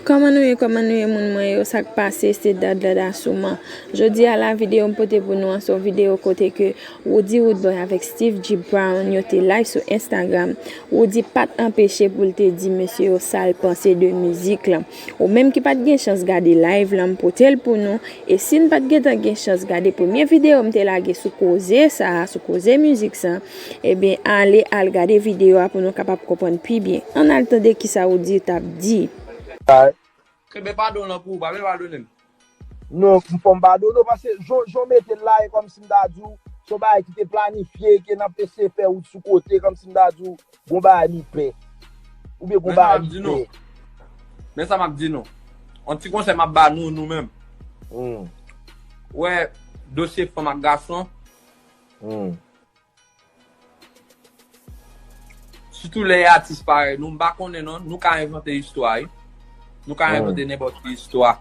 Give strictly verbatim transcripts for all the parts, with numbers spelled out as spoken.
Kòman nou ye, kòman nou ye, moun mwen yo, sa k pase, se Dadlad Asouman. Jodi a la, videyo m pote pou nou an, se yon videyo kote ke Roody Roodboy avèk Steve G Brown, yo te live sou Instagram. Roody pa t anpeche pou l te di mesye yo sa l panse de mizik lan. Ou menm ki pa t gen chans gade live lan, m pote l pou nou. E si n pa t gentan gen chans gade premye videyo m te lage sou koze sa a, sou koze mizik sa, ebyen, ale al gade videyo a pou nou kapab konprann pi byen. Ann al tande kisa Roody t ap di. Kenbe padon lan pou ou, pa vle padone m. Non, m fò m padone w, paske jan jan w mete l la, e kòmsi m ta di w, se yon bagay ki te planifye, ke n ap eseye fè wout sou kote, kòmsi m ta di w, gon bagay nou pè. Oubyen gon bagay nou pè. Men sa m ap di nou. Yon ti konsèy m ap ba nou, nou menm. Ou wè, dosye fanm ak gason, sitou lè e atis parèy nou, m pa konnen non, nou ka envante istwa wi. Nou ka envante nenpòt ki istwa.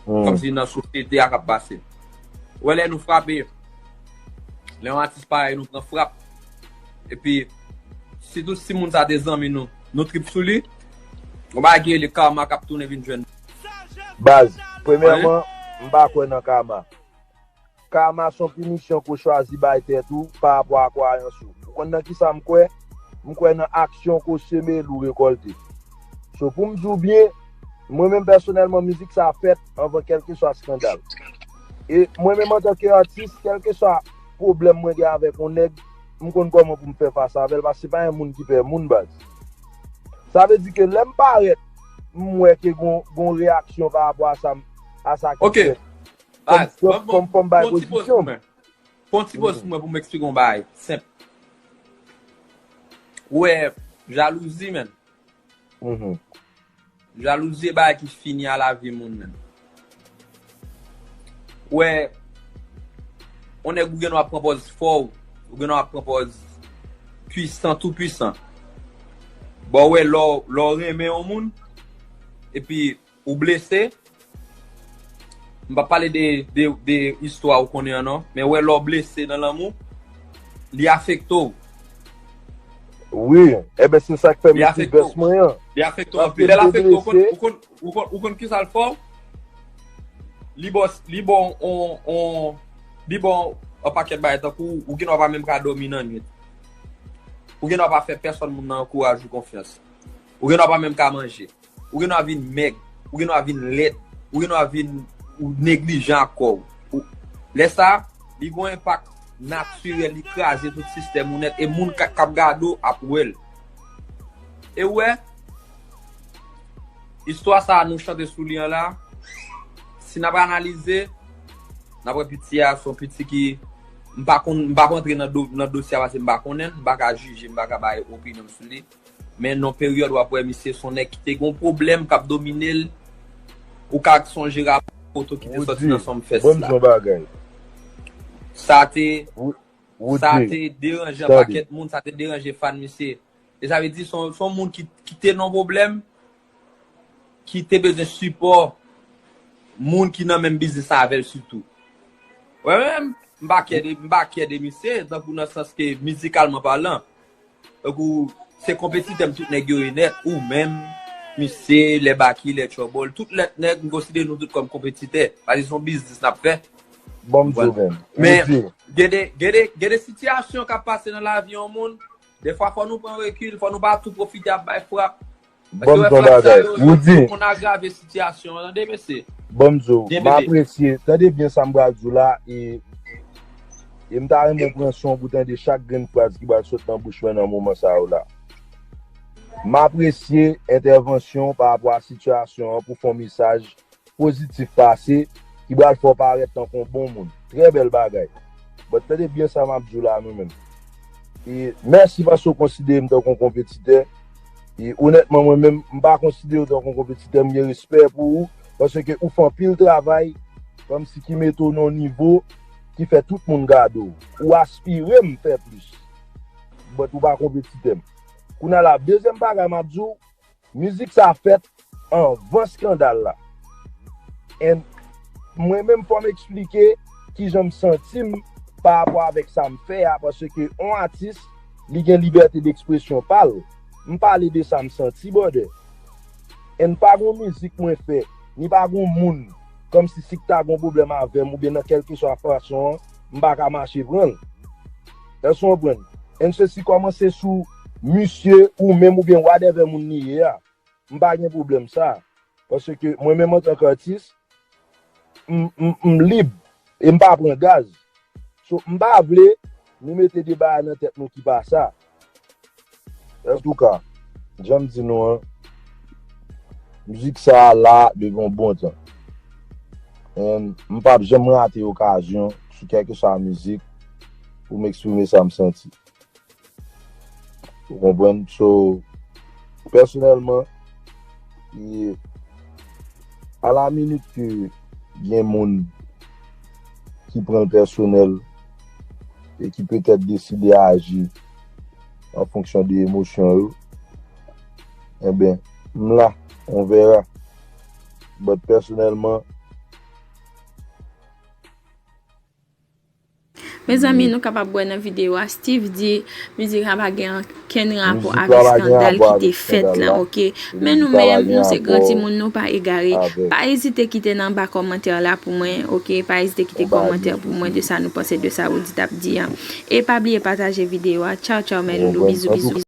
Kòmsi nan sosyete a k ap pase. Ou wè lè nou frape, lè yon atis parèy nou pran frap, epi sitou si moun sa te zanmi nou, nou trip sou li, gon bagay ki rele karma k ap tounen vin jwenn nou. Baz, premyèman, m pa kwè nan karma. Karma se yon pinisyon ke w chwazi bay tèt ou pa rapò a kwayans ou. Ou konn nan kisa m kwè? M kwè nan aksyon ke w seme l ou rekòlte. So pou m di w byen, mwen menm pèsonèlman mizik sa fèt anvan kèlkeswa eskandal. E mwen menm antanke atis, kèlkeswa pwoblèm mwen gen avèk yon nèg, m konn kòman pou m fè fas avè l paske se pa yon moun ki pè moun baz. Sa vle di ke lè m parèt, m wè ke gon gon reyaksyon pa rapò a sa a sa ki fèt. Baz, ban m pran ti poz pou mwen. Pran ti poz pou mwen pou m eksplike yon bagay senp. Ou wè, jalouzi, menn. Jalouzi e bagay ki fini a lavi moun, menn. Ou wè, yon nèg ou gen dwa pran pòz fò, ou gen dwa pran pòz pwisan, tou pwisan. Bon, ou wè, lè w renmen yon moun, epi ou blese, m p ap pale de de de istwa ou konnen an non, men wè lè w blese nan lanmou, li afekte w. Wi, enben se sa k fè m ekri vès mwen an. Li afekte w anpil. Lè l afekte w, ou konn ou konn ou konn ou konn kisa l fè w? Li ba w li ba w on on li ba w on pakèt bagay tankou ou gen dwa pa menm ka dòmi nan nwit. Ou gen dwa pa fè pèsòn moun nan ankouraje w konfyans. Ou gen dwa pa menm ka manje. Ou gen dwa vin mèg, ou gen dwa vin lèd, ou gen dwa vin ou neglijan ak kò w. Lè sa, li gen yon enpak natirèl, li kraze tout sistèm ou nèt e moun k ap gade w ap wè l. E ou wè, istwa sa a nou chante sou li an la, si n ap analize, n ap wè piti a se yon piti ki, m pa konn, m p ap antre nan dosye a paske m pa konnen l, m pa ka jije, m pa ka bay opinyon m sou li. Men nan peryòd w ap wè misye se yon nèg ki te gen yon pwoblèm k ap domine l. Ou ka sonje rapò foto ki te sòti nan Sumfest la. Sa te sa te deranje yon pakèt moun, sa te deranje fan misye. E sa vle di se yon se yon moun ki ki te nan yon pwoblèm, ki te bezwen sipò moun ki nan menm biznis la avè l sitou. Mwen menm, m pa kè de m pa kè de misye, tankou nan sans ke mizikalman palan. Tankou se konpetitè m tout nèg yo ye nèt, ou menm, misye, lè Baky, lè Trouble, tout lòt nèg, m konsidere nou tout kòm konpetitè. Paske se yon biznis n ap fè. Ban m di w menm. Men, gen de, gen de, gen de sitiyasyon k ap pase nan lavi yon moun, dèfwa fò nou pran rekil, fò nou pa tou pwofite ap bay frap. Ban m di w yon bagay. Woody. Ban m di w, m apresye. Tande byen sa m pral di w la, e e m ta renmen w pran son pou w tande chak grenn fraz ki pral sot nan bouch mwen nan moman sa yo la. M apresye entèvansyon w pa rapò a sitiyasyon an pou fè yon mesaj pozitif pase ki pral fè w parèt tankou yon bon moun. Trè bèl bagay. But tande byen sa m ap di w la mwen menm. E mèsi paske w konsidere m tankou yon konpetitè. E onètman mwen menm, m pa konsidere w tankou yon konpetitè, m gen respè pou ou, paske ou fè anpil travay, kòmsi ki mete w nan yon nivo ki fè tout moun gade w. Ou aspire m fè plis. But ou pa konpetitè m. Kounye a la, dezyèm bagay m ap di w, mizik sa fèt anvan eskandal la. And mwen menm fò m eksplike kijan m santi m pa rapò avèk sa m fè a, paske yon atis, li gen libète dekspresyon pa l. M pale de sa m santi, brother. And pa gon mizik mwen fè, ni pa gon moun, kòmsi si k ta gon pwoblèm avè m oubyen nan kèlkeswa fason an, m pa ka mache pran l. Èske w konprann? And se si kòmanse sou misye ou menm oubyen whatever moun li ye a, m pa gen pwoblèm sa. Paske mwen menm antanke atis, m, m, m lib e m pa pran gaz. So, m pa vle nou mete de bagay nan tèt nou ki pa sa. Antouka, jan m di nou an, mizik sa a la depi yon bon tan. And m p ap janm rate okazyon sou kèlkeswa mizik pou m eksprime sa m santi. Ou konprann? So, pèsonèlman, e, a la minit ke gen moun ki pran l pèsonèl e ki petèt deside aji an fonksyon de emosyon yo, enben, m la, on verra. But pèsonèlman, Mezanmi, nou kapab wè nan videyo a, Steve di mizik la pa gen okenn rapò avèk eskandal ki te fèt la, oke? Men nou menm, nou se gran timoun, nou pa egare. Pa ezite kite nan ba kòmantè la pou mwen, oke? Pa ezite kite kòmantè pou mwen de sa nou panse de sa Roody t ap di an. E pa bliye pataje videyo a. Tchaw, tchaw, mè loulou, bizou, bizou.